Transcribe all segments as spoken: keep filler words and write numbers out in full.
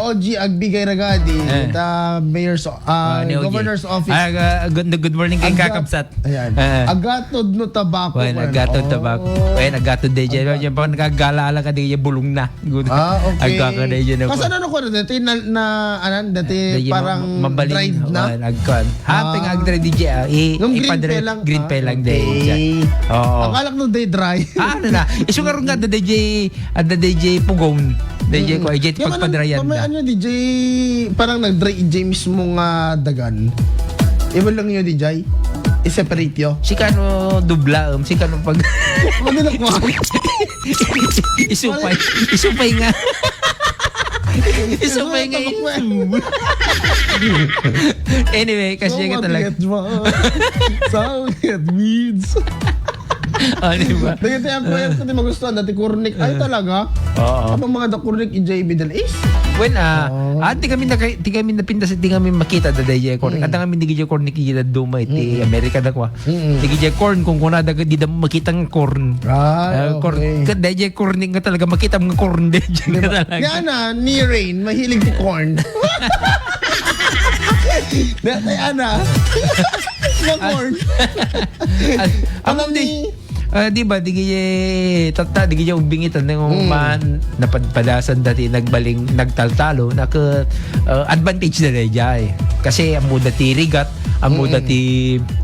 O G agbigay ragadi, Eh. ta mayor's, ah, Ah, ni O G. governor's office. Ah, ah, good, good morning kay Agat-, Kakabsat. ayan. Eh. Agatod no tabako, Well, man. agatod Oh. tabako. Well, agatod di dyan. Agat- Yan pa, nagagala-ala ka di dyan, bulong na. Good. Ah, okay. Agka ka na dyan, Kasi ako. ano, ano ko na, dati na, na, anan, dati Dati parang ma-, mabalin. dried na? Well, agkan. Happy Ah. nga agdried di dyan, ah, i-, Nung green ipadre-, pa lang, green ah, pa lang di okay. dyan. Oo. Akala ko nung day dry. Ah, ano na? Isu nga ron nga, da D J, ah, da D J Pugon. Da D J Mm. ko, ay, Yung ano, padrayan mamay na. ano, D J, parang nag-dry D J mismo nga dagan. Iwan lang yun, D J. I-separate yo. Si kano dubla, um, si kano pag- Ano na kuha? Isupay. Isupay nga. Isupay nga Ano na isu. Anyway, kasi So, ka talaga. Matigas ba? Sound it means. Ah, di ba? Dagiti ang kuya ko, di magustuhan, dati kurnik. Ay, Ah. talaga? Oo. Abang mga da kurnik, i J B Dal Ace? Well, ah, Oo. ah, di kami naka-, di kami napintas, di kami makita da, da, J Corn. Mm. At kami di J Corn, ni Kida Duma, iti Mm. Amerika da kwa. Mm. Di J Corn, kung kuna da, di da makita ng corn. Ah, Ah, corn. okay. Ka, da, J Corn, nga talaga, makita mga corn, da, J Di ba? talaga. Ni Ana, ni Rain, mahilig ti corn. Dati, Ana. Nga corn. Al-, Ano among di, ni- ah, di ba, di kaya, tata, di kaya umbingit, ano, Mm. man, napadpadasan dati, nagbaling, nagtaltalo, naka, ah, advantage na rin jay. Kasi, amo dati rigat, amo Mm. dati,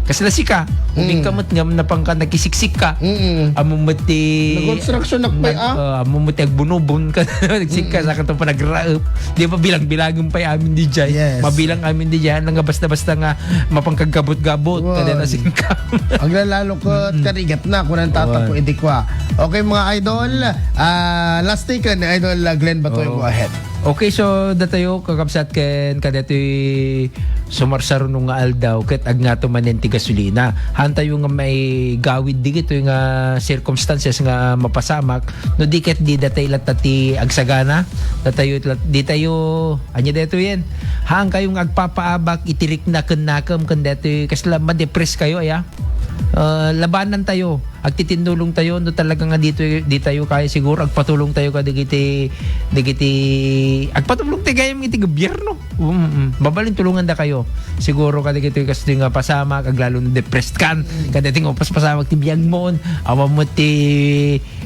kasi na sika, ubing Mm. ka mo't nga, napangka, nakisiksik ka, Mm. amo mo't ti, Nag-construction na pay, nag-, ah. ah, amo mo't ti agbunubon ka, nagsik ka, Mm. sa katong panagraep. Di ba, bilang-bilangan pay amin di jay? Yes. Mabilang amin di jay, nang basta-basta nga, mapangkagabot-gabot, Wow. kada na singkam. Aglalalo ko, Mm-mm. karigat na, kung ang tatapo, Wow. idi kwa. Okay, mga idol, ah, last take ni Idol, ah, Glenn Batoy, Oh. go ahead. Okay, so, datayo, kakabsat ken, kadatoy sumarsarunong nga aldaw, ket agngato manen ti gasolina. Hantayo nga may gawid di kitoy nga circumstances nga mapasamak, no di ket di datay latta ti agsagana, datayo lat-, di tayo Anya daytoyen? Haan kayo nga agpapaabak iti rikna ken nakem ken daytoy kasla madepress kayo, aya? Ah, labanan tayo, agtitinnulong tayo, no talaga nga dito, di tayo kaya siguro, agpatulong tayo kadagiti, dagiti, agpatulong tayo gayam iti gobyerno. Mm, mm. Mabalin tulungan da kayo. Siguro kadagiti kastoy nga pasamak, aglalo na depressed kan. Kadagiti nga pas-, pasamak ti biag mo, awan mo ti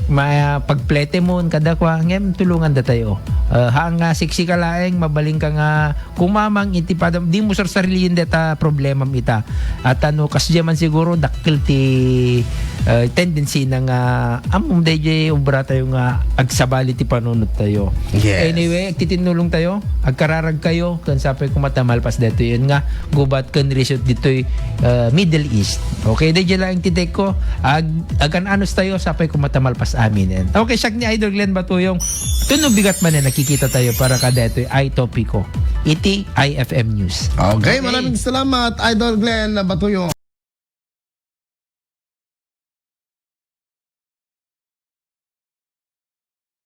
ma-, pagplete mo, kada kwa, ngem tulungan da tayo. Ah, haan nga siksi ka laeng, mabalin ka nga kumamang iti padam, di mo sarsarilian deta problemam ita. At ano, kasdiay man siguro, dakkel ti, ah, tendency na nga, amom dayjay obra tayo nga agsabali ti panunot tayo. Yes. Anyway, agtitinnulong tayo, agkararag kayo, ken sapay kumatamalpas daytoy nga, gubat ken resort ditoy, ah, Middle East. Okay, dayjay laeng ti take ko. Ag-, agan-anos tayo, sapay kumatamalpas amin. Okay, siak ni Idol Glenn Batuyong. Tuno bigat man eh, nakikita tayo para kadaytoy ay topiko. Iti I F M News. Okay, Okay. maraming salamat, Idol Glenn Batuyong.